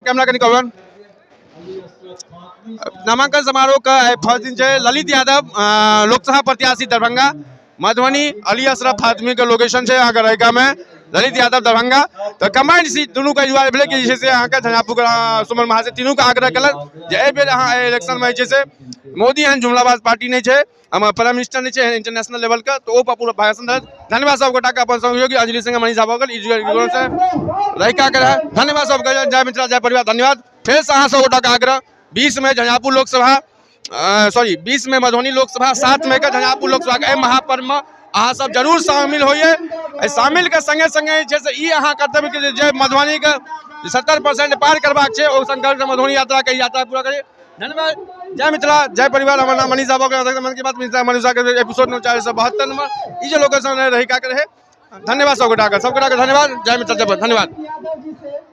Camera कनि कहबनि। नामांकन समारोह के आइ फर्स्ट दिन छै। ललित यादव लोकसभा प्रत्याशी दरभंगा, मधुबनी अली अशरफ फातमी के लोकेशन छै अहाँके रहिका में, ललित यादव दरभंगा। तऽ कम्बाइंड सीट दुनू के दुआरे भेलै कि जे छै से अहाँके झंझारपुर के सुमन महासेठ तीनू के आग्रह केलक जे एहि बेर अहाँ एहि इलेक्शन में जे छै से मोदी एहन जुमलाबाज पार्टी नहि छै, हमर प्राइम मिनिस्टर नहि छै इंटरनेशनल लेवल के, तऽ ओ पर पूरा भाषण देलथि। धन्यवाद सब गोटा के। अपन सहयोगी अंजलि सिंह, मनीष झा भऽ गेल, से रहिका के रहै। धन्यवाद सबके। जय मिथिला, जय परिवार। धन्यवाद। फेर से अहाँ सब गोटा के आग्रह, 20 में झंझारपुर लोकसभा, सॉरी, 20 में मधुबनी लोकसभा, 7 मई के झंझारपुर लोकसभा के एहि महापर्व में अहाँ सब जरूर शामिल होइए। एहि शामिल के संगे संगे जे छै से ई अहाँ कर्तव्य के जे मधुबनी के 70% पार करबाक छै, ओ संकल्प मधुबनी यात्रा के यात्रा पूरा करिए। धन्यवाद। जय मिथिला, जय परिवार। हमर नाम मनीष झा भऽ गेल। मन की बात मिथिला मनीषा के एपिसोड नंबर 472 नंबर ई जे लोकेशन रहे रहिका के रहे। धन्यवाद सब गोटा के, सब गोटा के धन्यवाद। जय मिथिला, जय। धन्यवाद।